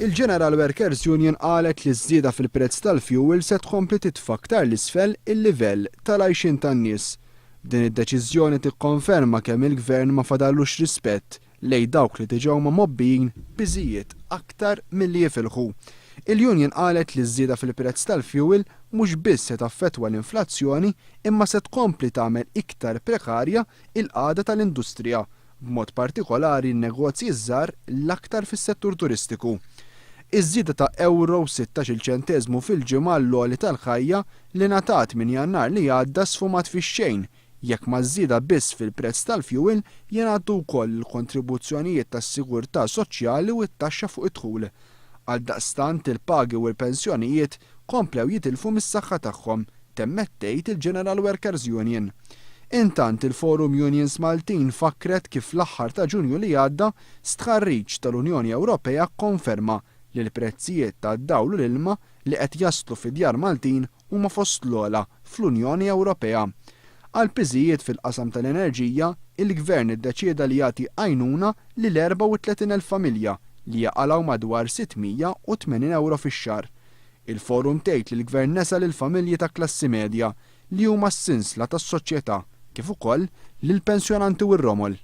Il-General Workers Union qalet li ż-żieda fil-prezz tal-fuel se tkompli titfa' aktar 'l isfel il-livell tal-għajxien tan-nies. Din id-deċiżjoni tikkonferma kemm il-Gvern ma fadallux rispett lejn dawk li diġà huma mgħobbijin b'piżijiet aktar milli jifilħu. Il-union qalet li ż-żieda fil-prezz tal-fuel mhux biss se taffettwa l-inflazzjoni imma se tkompli tagħmel iktar prekarja il-qagħda tal-industrija, b'mod partikolari n-negozji ż-żgħar l-aktar fis-settur turistiku. Iż-żieda ta' ewro u 16-il ċenteżmu fil-ġimgħa għall-għoli tal-ħajja li ngħatat minn Jannar li għadda sfumat fix-xejn jekk maż-żieda biss fil-prezz tal-fjuwil jingħaddu wkoll il-kontribuzzjonijiet tas-sigurtà soċjali u t-taxxa fuq id-dħul. Għaldaqstant il-pagi u l-pensjonijiet komplew jitilfu mis-saħħa tagħhom, temmet tgħid il-General Workers Union. Intant il-Forum Unions Maltin fakkret kif fl-aħħar ta' Ġunju li għadda stħarriġ tal-Unjoni Ewropea kkonferma li l-prezzijiet tad-dawl u l-ilma li qed jaslu fid-djar Maltin huma fost l-ogħla fl-Unjoni Ewropea. Għall-piżijiet fil-qasam tal-enerġija, il-Gvern iddeċieda li jagħti għajnuna lil 34,000 familja li jaqalgħu madwar 680 ewro fix-xahar. Il-Forum tgħid li l-Gvern nesa lill-familji ta' klassi medja li huma s-sinsla tas-soċjetà kif ukoll lill-pensjonanti u r-romol.